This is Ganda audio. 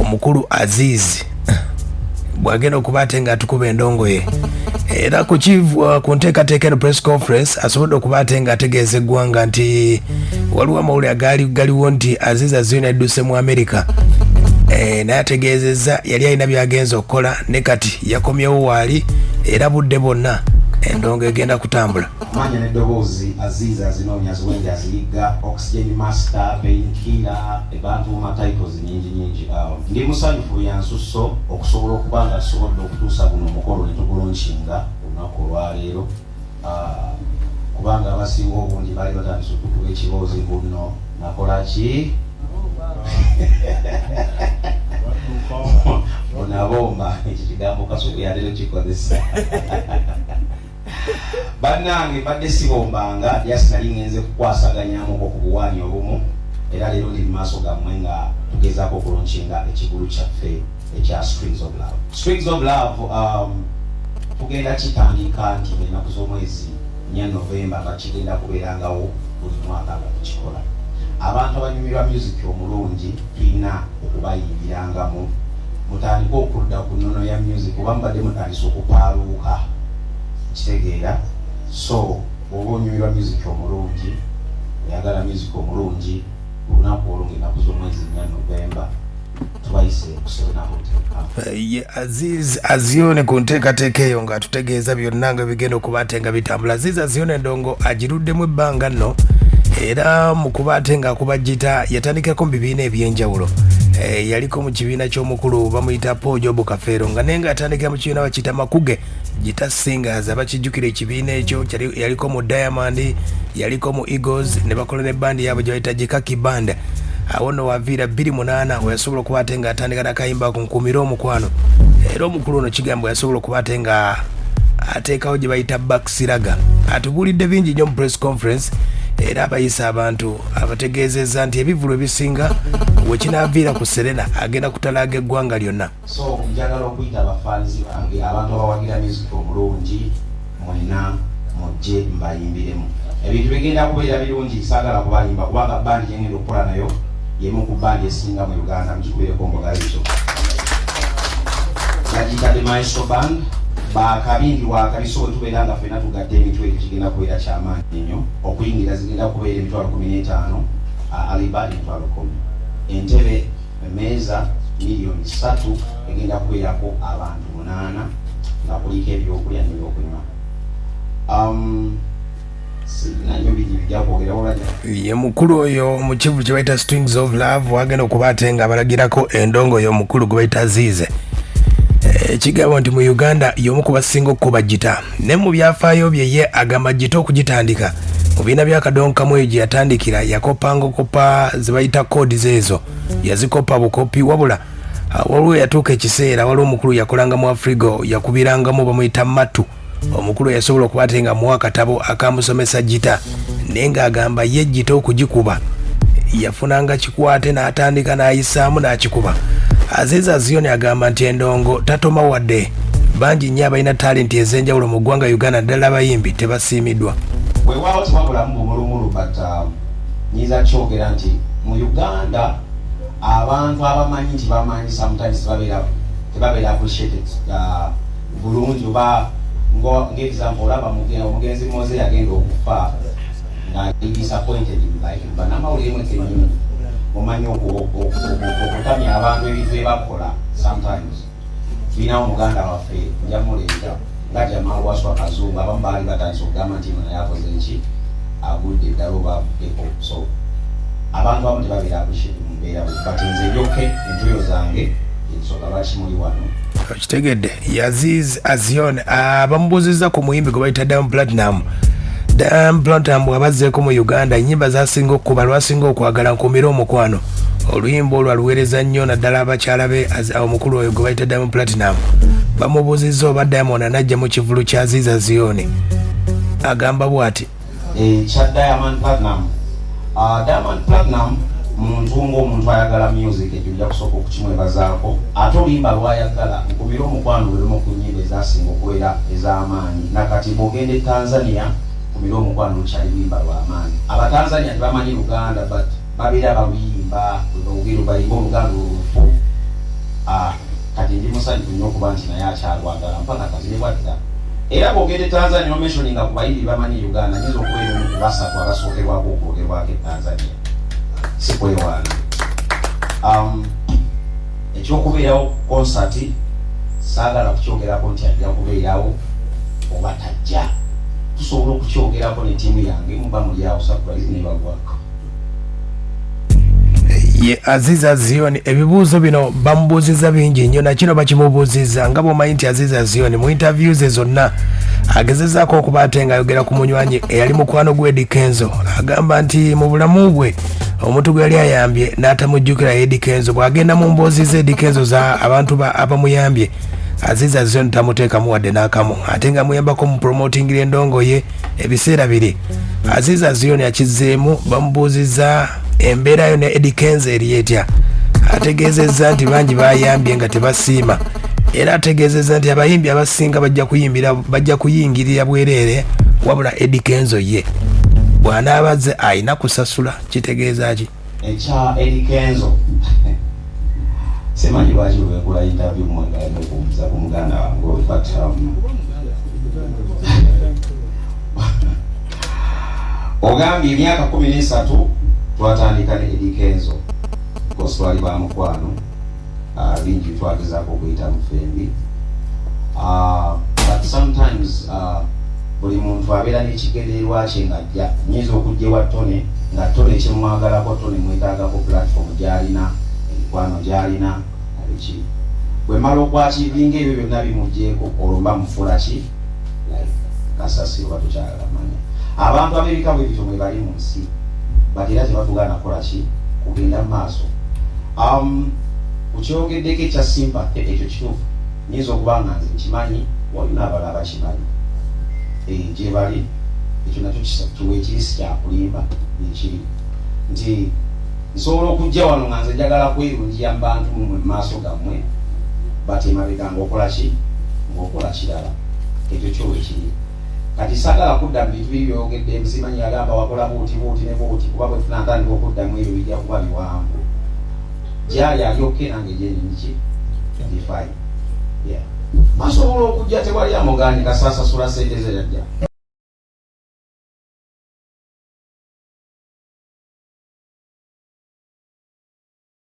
Omukulu Aziz bwagenda okuba ate nga atukuba endongo ye, era ku nteekateeka eno, press conference, asobodde okuba ate nga ategeeza eggwanga nti waliwo amawulire agaali galiwo nti Aziz Azion adduse mu America. Naye ategeezezza yali alina byagenza okukola, ne kati yakomyewo waali, era budde bwonna endongo egenda kutambula. Amanya n'eddoboozi, Aziz azinoonya, aziwenja, aziyigga, Oxygen Master, Painkiller, ebantuuma titles nyingi nyingi. Ndi musanyufu byansusso okusobola okuba nga tusobodde okutuusa guno omukolo ne tugulaunchinga olunaku olwaleero, kubanga abasinga obungi baali batandise okutuba ekiboozi mbu nno nakola ki, onabomba. Ekyo kigambo Kasuku yatera kikozesa. Bannange, mbadde sibombanga, just nali ngenze kukwasaganyamuko ku buwaanyi obumu, era leero ndi mu maaso gammwe nga tugezaako okulaunchinga ekigulu kyaffe ekya Strings of Love. Strings of Love tugenda kitandika nti ennaku z'omwezi 4 Novemba, nga kigenda kubeerangawo buli mwaka nga tukikola. Abantu abanyumirwa music omulungi tulina okubayimbirangamu, mutandike okudda ku nnono ya music, oba mubadde mutandise okupaaluuka, kitegeera. So bw'oba onyumirwa music omulungi, oyagala music omulungi, olunaku olwo ngaennaku z'omwezi 4 Novemba, tubayise ku Serena Hotel Kampala. Ye Aziz Azione ku nteekateeka eyo ng'atutegeeza byonna nga bigenda okuba ate nga bitambula. Aziz Azione endongo agiruddemu ebbanga nno, era mu kuba ate ng'akuba gita yatandikako mu bibiina ebyenjawulo. Yaliko mu kibiina ky'omukulu bamuyita Paul Job Kafeero, nga naye ng'atandikira mu kibiina bakiyita Makuge Guitar Singers, abakijjukira ekibiina ekyo. Yaliko mu Diamond, yaliko mu Eagles, ne bakola ne bandi yaabwe gye bayita Gikaki Band. Awo nno waviira 2008 weyasobola okuba ate ng'atandika nakayimba ku Nkuumira Omukwano. Era omukulu ono kigambo yasobola okuba ate nga ateekawo gye bayita Baksiraga. Atubuulidde bingi nnyo mu press conference, era abayisa abantu abategeezezza nti ebivulu ebisinga wekinaaviira ku Serena agenda kutalaaga eggwanga lyonna. So njagala okuyita abafanzi bange, abantu abawagira music omulungi, mwena mujje mbayimbiremu. Ebintu bigenda kubeera birungi, saagala kubalimba, kubanga bandi gyengenda okukola nayo yemu ku bandi esinga mu Uganda. Mugikubireko mbogalizo, bagiyita The Maestro Band. Bakabi, ndi wakabi. So bwe tubeera nga ffenna tugatta emitwe, ekyo kigenda kubeera kyamaanyi nnyo. Okuyingira zigenda kubeera 150,000, alibad 100,000, entebe, emmeeza 3 miliyoni. Egenda kubeerako abantu munaana, nga kuliko ebyokulya n'ebyokunywa. Sirina nnyo bingi bijja kwogera wabula Ye mukulu oyo mu kivu kye bayita Strings of Love, wagenda okuba ate nga balagirako endongo y'omukulu gwe bayita Azize. Ekigamba nti mu Uganda y'omu ku basinga okukuba gita, ne mu byafaayo bye ye agamba gita okugitandika mu biina bya Kadonkamu eyo gye yatandikira, yakopanga okopa ze bayita chords, ezo yazikopa bukopi. Wabula waliwo yatuuka ekiseera, waliwo omukulu yakolanga mu Afrigo, yakubirangamu, bamuyita Matu. Omukulu yasobola okuba ate nga muwa akatabo akamusomesa gita, naye ng'agamba ye gita okugikuba yafunanga kikwate n'atandika n'ayisaamu n'akikuba. Aziz Azioni agamba nti endongo tatoma, wadde bangi nnyo abalina talenti ez'enjawulo mu ggwanga Uganda, naddala abayimbi, tebasiimiddwa. Weewaawo tebabulamu bumulumulu, but nyinza kyogera nti mu Uganda abantu abamanyi nti bamanyi sometimes tebabeera appreciated bulungi. Oba ng'example, olaba omugenzi Moze yagenda okufa nga ndi disappointed, like bannamawulire mwe kennyini mumanyi okutamya abantu ebintu byebakola sometimes. Tulinawo muganda waffe, nja muleeta, nga Jamal Waswa Kazungu, abamu baali batandise okugamba nti no naye akoze nki, agudde eddala oba avuddeko. So abantu abamu tebabeera appreciate mu mbeera bwe, but nze ebyokke entuyo zange, ensonga lwaki muli wano. Okitegedde, Aziz Azion bamubuuzizza ku muyimbi gwe bayita Diamond Platnumz. Diamond Platnumz bw'abazzeeko mu Uganda, ennyimba zasinga okukuba, lwasinga okwagala Nkuumira Omukwano. Oluyimba olwo aluweereza nnyo naddala abakyala be. Omukulu oyo gwe bayita Diamond Platnumz bamubuuzizza oba Diamond anajja mu kivulu kya Aziz Azion, agamba bw'ati. Ekya Diamond Platnumz, Diamond Platnumz muntu ng'omuntu ayagala music, ekyo nja kusooka okukimwebazaako. Ate oluyimba lwayagala, Nkubira Omukwano, lwe lumu ku nnyimba ezasinga okubeera ez'amaanyi. Nakati bw'ogenda e Tanzania, Nkubira Omukwano lukyali luyimba lw'amaanyi. Abatanzania tebamanyi Luganda, but babeera baluyimba, bwe bayimba Oluganda olufu. musanyufu nnyo okuba nti naye akyalwagala mpaka kati ne bwadda. Era bw'ogenda e Tanzania omentioninga ku bayimbi bamanyi Uganda, nyinza okubeera omu ku basatu abasookerwako okwogerwako e Tanzania, si kwewaana. Ekyokubeerawo concert saagala kukyogerako nti ajja kubeerawo oba tajja. Tusobola okukyogerako ne ttiimu yange, muba muli awo surprise nebagwako. Ye Aziza Zion, ebibuuzo bino bamubuuzizza bingi nnyo, nakino bakimubuuzizza. Nga bw'omanyi nti Aziza Zion mu interview ze zonna agezezaako okuba ate ng'ayogera ku munywanyi eyali mukwano gwe Eddy Kenzo. Agamba nti mu bulamu bwe omuntu gwe yali ayambye n'atamujjukira Eddy Kenzo. Bw'agenda mu mboozi ze Eddy Kenzo za abantu abamuyambye, Aziza Zion tamuteekamu wadde n'akamu, ate nga amuyambako mu promotingira endongo ye ebiseera biri. Aziza Zion akizzeemu, bamubuuzizza embeerayo ne Eddy Kenzo eri etya. Ategeezezza nti bangi bayambye nga tebasiima, era ategeezezza nti abayimbi abasinga bajja kuyingirira bwereere, wabula Eddy Kenzo ye bw'anaabazze alina kusasula. Kitegeeza ki? Ekya Eddy Kenzo, simanyi lwaki lwenkola interview mwagala nokumbuza ku muganda wange, but ogambye emyaka 13 twatandika ne Eddy Kenzo, because twali ba mukwano, bingi twagezaako okuyita mu ffembi, but sometimes buli muntu abeera n'ekigendererwa kye ng'ajja. Nyinza okujja ewa Tone nga Tone kyemwagalako, Tone mwetaagako platform gy'alina, emikwano gy'alina, abiki. Bwe mmala okwachievinga ebyo byonna bimugjeeko, olwo mba mufuula ki, like kasasiro, oba tokyagala manya. Abantu ab'ebika bwe bityo mwe bali mu nsi, but era tebatugaana kukola ki, kugenda mu maaso. Kukyogeddeko ekya sympathy, ekyo kituufu. Nyinza okuba nga nze nkimanyi, waliwo n'abalala bakimanyi. Gye bali, ekyo nakyo kiweekiri, si kyakulimba, ekiri nti nsobola okujja wano nga nze njagala kwerungiya mu bantu mumwe mu maaso gammwe, but emabega ng'okola ki, ng'okola kirala. Ekyo kyo weekiri. Kati saagala kudda mu bintu biri byogedde, nsimanyi yagamba wakola buuti buuti ne buuti, kuba bwe tunatandika okuddamu ebyo bijja kuba biwanvu. Gyali ali okay, nange gyenyiniki ndi fine. Yeah, asobola okujja, tewali amugaanye, kasaasasula sente ze yajja.